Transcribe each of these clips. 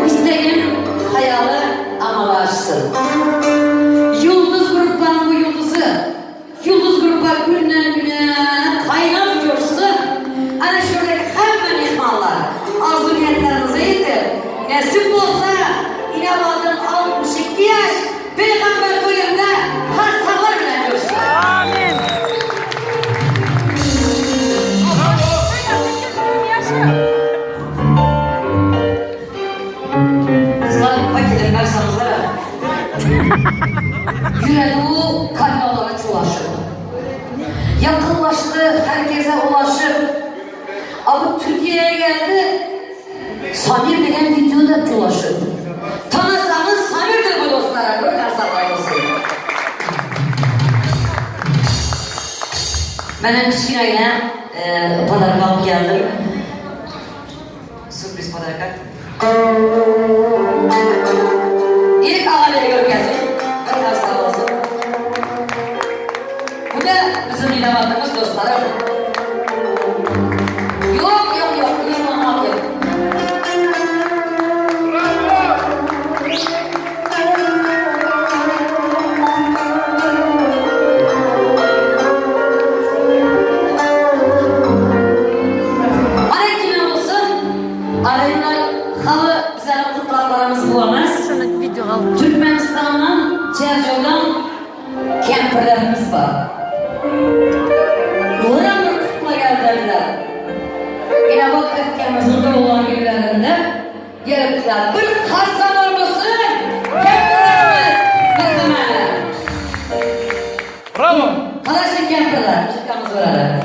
Isteýän haýaly amala aşsyn. Ýyldyz gruppaň bu ýyldyzy. Ýyldyz gruppa günden güne taýlap coşsun. Ana şördeki hemme myhmanlar arzuw niýetlerinize ýeter. Nesip bolsa Inebadyň 62 ýaş Pygamber toýunda parsaklar bilen coşsun. Amin. Kızlar paketin karşımızda. Yüredi kanallara çolaşıp. Yakınlaştı, herkese ulaşıp. Ama Türkiye'ye geldi. Samir degen videoda çolaşıp. Tanısanız Samir'dir bu dostlara. Böyle karsaklar olsun. Ben hem kiçkine e, podarka alıp geldim. Sürpriz podarka. İlk ağabey görkezim. Bir sağ olsun. Bu da bizim inamadığımız dostlarım. Yok yok yok. İnanmak yok. Ana kimin olsun? Arayınlar halı güzel kutlatlarımız bulamaz. Sana video al. Türkmenistan'dan, Çerjo'dan kemperlerimiz var. Uğran bir kutla geldiler. Yine bak öfkemizin doğulan günlerinde gelipler. Bir karsan olmasın kemperlerimiz. Merhamet. Bravo. Kalaşın kemperler. Müzikamız var arada.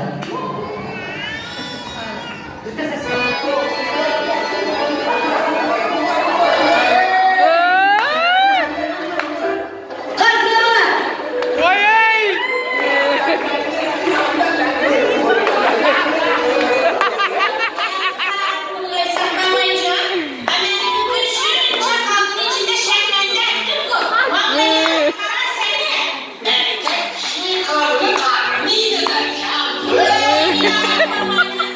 Kartlama! Vay ey. Bunu hesaplamayınca hemen bütün şirin çakalın içinde şenlendirdim bu. Vallahi kara seni. Erkek kişinin karnı karnıydı derken.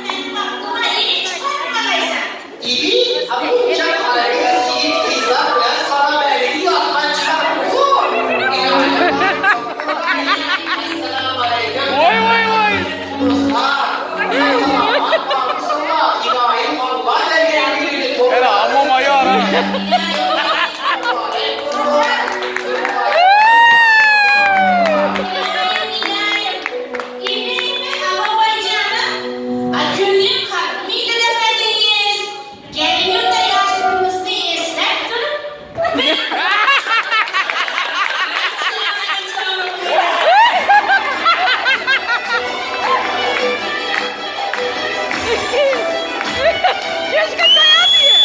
Benim aklıma iyi çıkartmadıysan. İbi, bunca karagöz yiğit kızlar ben sana verdi yattan çıkartmışım. Esselamu aleyküm. Vay vay vay. Dostlar, sana İbrahim Allah derken Hele amma mayo ara. İbrahim, İbrahim'e hava Aküllüm kalkmıydı demediniz. Gelinim de yaşlımızı esnettir. Keşke dayanmıyor.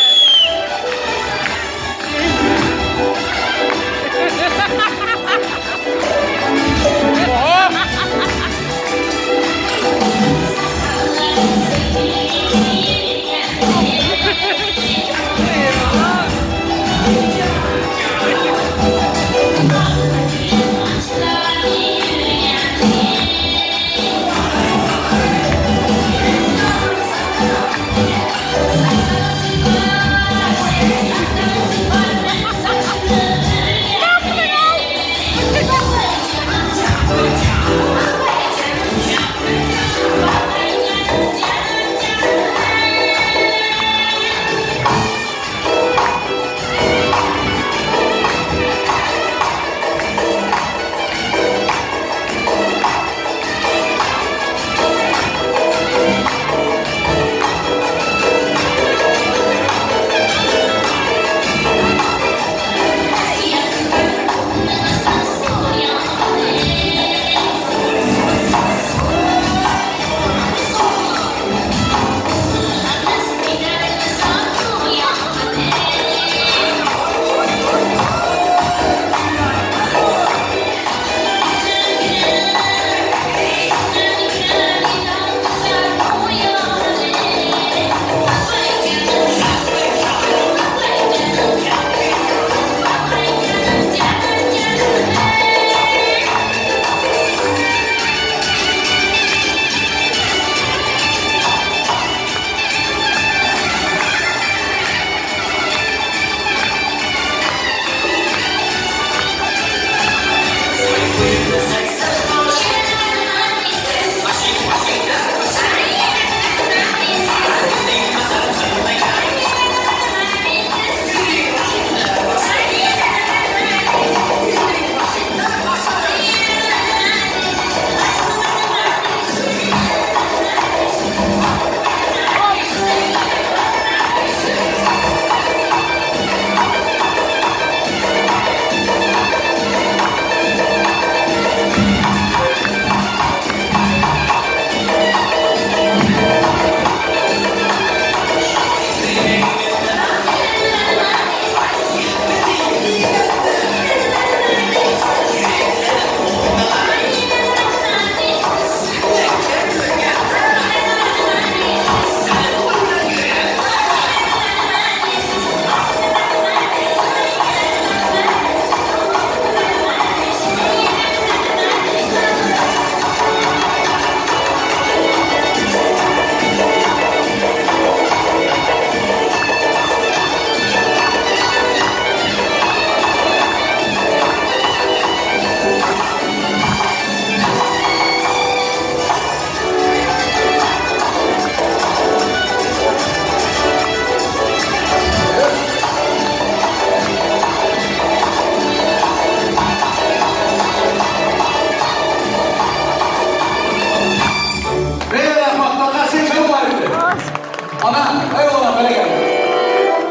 Aý olam bere gel.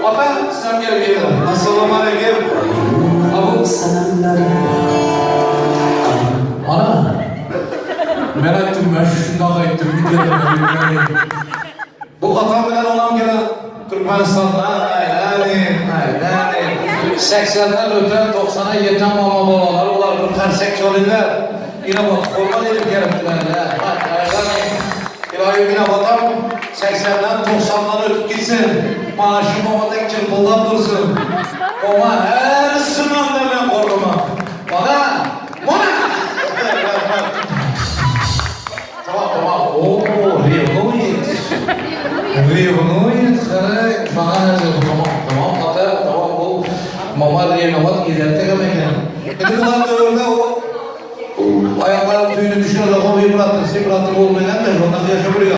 Ata sen gel bir. Assalamu aleykum. Abu Ana. Men aýtdym, men şundan aýtdym, Bu atam bilen onam gelen Türkmenistan'dan aýlany, aýlany. 80'den öten 90'a yeten mama babalar olar bu tersek çalınlar. Yine bak kurban edip gelipler ya. Aýlany. İlahi yine batam 80'den 90'dan ötüp gitsin. Maaşı mama tek çırpıldap dursun. Mama her sınavda ben korkumam. Bana, bana. Tamam tamam. Oo, revnuет. Revnuет, qarang. Maga narsa tamam, tamam, ata, tamam bu mama revnovat ileride ekan. Endi bular dövrde o ayakların tüyünü düşüyor, o vibrator, vibrator olmayan da ondan yaşa buraya.